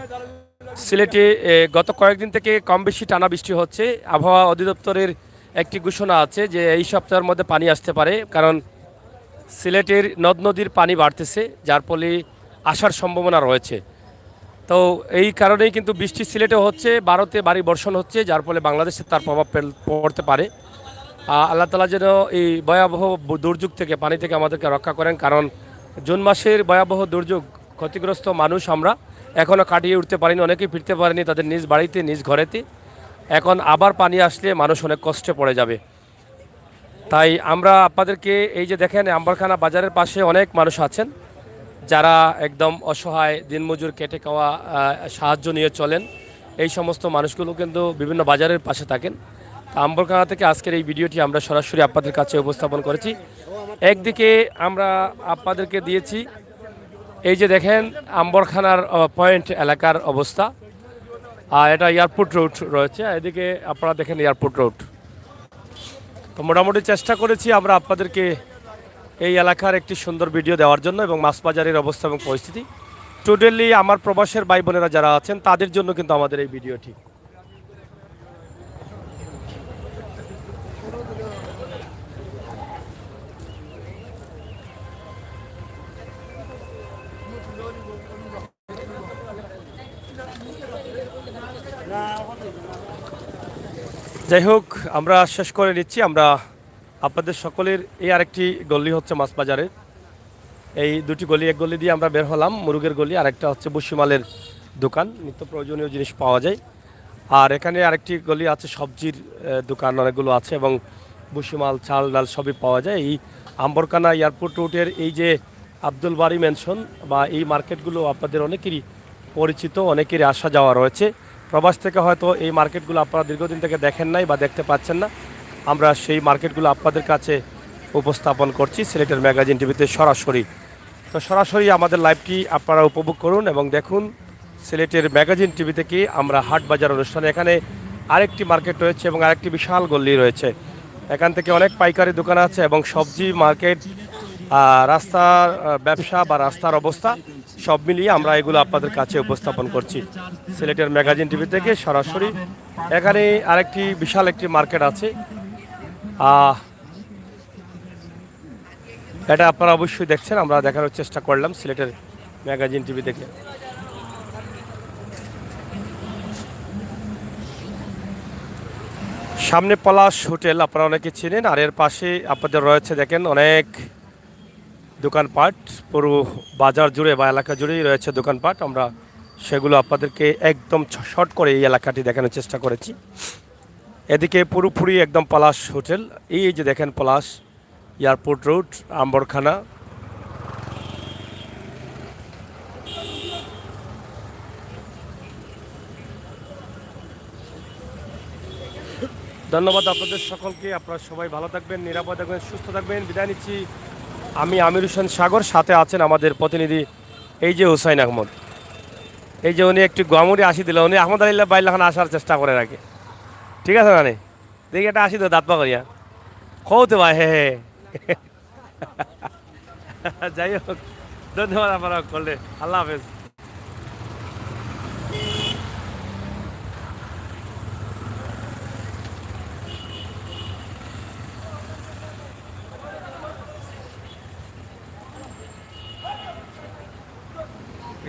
সিলেটে, এ, গত কয়েকদিন থেকে কম বেশি টানা বৃষ্টি হচ্ছে। আবহাওয়া অধিদপ্তরের একটি ঘোষণা আছে যে এই সপ্তাহের মধ্যে পানি আসতে পারে, কারণ সিলেটের নদ নদীর পানি বাড়তেছে, যার ফলে আসার সম্ভাবনা রয়েছে। তো এই কারণেই কিন্তু বৃষ্টি সিলেটে হচ্ছে, ভারতে ভারী বর্ষণ হচ্ছে, যার ফলে বাংলাদেশে তার প্রভাব পেল- পড়তে পারে। আহ, আল্লাহ তালা যেন এই ভয়াবহ ব- দুর্যোগ থেকে, পানি থেকে আমাদেরকে রক্ষা করেন, কারণ জুন মাসের ভয়াবহ দুর্যোগ, ক্ষতিগ্রস্ত মানুষ আমরা এখনও কাটিয়ে উঠতে পারিনি, অনেকেই ফিরতে পারেনি তাদের নিজ বাড়িতে, নিজ ঘরেতে। এখন আবার পানি আসলে মানুষ অনেক কষ্টে পড়ে যাবে। তাই আমরা আপনাদেরকে, এই যে দেখেন, আম্বরখানা বাজারের পাশে অনেক মানুষ আছেন, যারা একদম অসহায়, দিনমজুর, খেটে খাওয়া, আহ, সাহায্য নিয়ে চলেন। এই সমস্ত মানুষগুলো কিন্তু বিভিন্ন বাজারের পাশে থাকেন। তা আম্বরখানা থেকে আজকের এই ভিডিওটি আমরা সরাসরি আপনাদের কাছে উপস্থাপন করেছি। একদিকে আমরা আপনাদেরকে দিয়েছি, এই যে দেখেন, আম্বরখানার পয়েন্ট এলাকার অবস্থা, আর এটা এয়ারপোর্ট রোড রয়েছে, এদিকে আপনারা দেখেন এয়ারপোর্ট রোড। তো মোটামুটি চেষ্টা করেছি আমরা আপনাদেরকে এই এলাকার একটি সুন্দর ভিডিও দেওয়ার জন্য এবং মাছ বাজারের অবস্থা এবং পরিস্থিতি। টোটালি আমার প্রবাসের ভাই বোনেরা যারা আছেন, তাদের জন্য কিন্তু আমাদের এই ভিডিওটি। যাই হোক, আমরা শেষ করে নিচ্ছি। আমরা আপনাদের সকলের, এই আরেকটি গলি হচ্ছে মাছ বাজারের, এই দুটি গলি, এক গলি দিয়ে আমরা বের হলাম মুরুগের গলি, আর একটা হচ্ছে ভুসিমালের দোকান, নিত্য প্রয়োজনীয় জিনিস পাওয়া যায়। আর এখানে আরেকটি গলি আছে, সবজির আহ, দোকান অনেকগুলো আছে এবং ভুসিমাল, চাল ডাল সবই পাওয়া যায়। এই আম্বরখানা এয়ারপোর্ট রোডের এই যে আব্দুল বারী ম্যানশন বা এই মার্কেটগুলো আপনাদের অনেকেরই পরিচিত, অনেকেরই আসা যাওয়া রয়েছে। প্রবাস থেকে হয়তো এই মার্কেটগুলো আপনারা দীর্ঘদিন থেকে দেখেন নাই বা দেখতে পাচ্ছেন না, আমরা সেই মার্কেটগুলো আপনাদের কাছে উপস্থাপন করছি সিলেটের ম্যাগাজিন টিভিতে সরাসরি। তো সরাসরি আমাদের লাইভটি আপনারা উপভোগ করুন এবং দেখুন সিলেটের ম্যাগাজিন টিভি থেকে আমরা হাট বাজার অনুষ্ঠানে। এখানে আরেকটি মার্কেট রয়েছে এবং আরেকটি বিশাল গল্লি রয়েছে। এখান থেকে অনেক পাইকারি দোকান আছে এবং সবজি মার্কেট, আহ, রাস্তার আহ, ব্যবসা বা রাস্তার অবস্থা, সব মিলিয়ে আমরা এগুলো আপনাদের কাছে উপস্থাপন করছি সিলেটের ম্যাগাজিন টিভি থেকে সরাসরি। এখানে আরেকটি বিশাল একটি মার্কেট আছে, আহ, এটা আপনারা অবশ্যই দেখছেন, আমরা দেখানোর চেষ্টা করলাম সিলেটের ম্যাগাজিন টিভি থেকে। সামনে পলাশ হোটেল, আপনারা অনেকে চিনেন, আর এর পাশে আপনাদের রয়েছে, দেখেন, অনেক দোকানপাট। পুরো বাজার জুড়ে বা এলাকা জুড়েই রয়েছে দোকানপাট। আমরা সেগুলো আপনাদেরকে একদম শর্ট করে এই এলাকাটি দেখানোর চেষ্টা করেছি। এদিকে পুরোপুরি একদম পলাশ হোটেল, এই যে দেখেন পলাশ, এয়ারপোর্ট রোড, আম্বরখানা। ধন্যবাদ আপনাদের সকলকে। আপনারা সবাই ভালো থাকবেন, নিরাপদ থাকবেন, সুস্থ থাকবেন। বিদায় নিচ্ছি আমি আমির হোসেন সাগর, সাথে আছেন আমাদের প্রতিনিধি, এই যে হুসাইন আহমদ। এই যে উনি একটু গমুরি আসি দিল, উনি আহমদ আলিল্লাহ বাইল এখন আসার চেষ্টা করে রাখে, ঠিক আছে? মানে দেখি একটা আসি তো দাঁত পা করিয়া, কৌতে ভাই, হে হে। যাই হোক, ধন্যবাদ আপনারা করলে, আল্লাহ হাফেজ।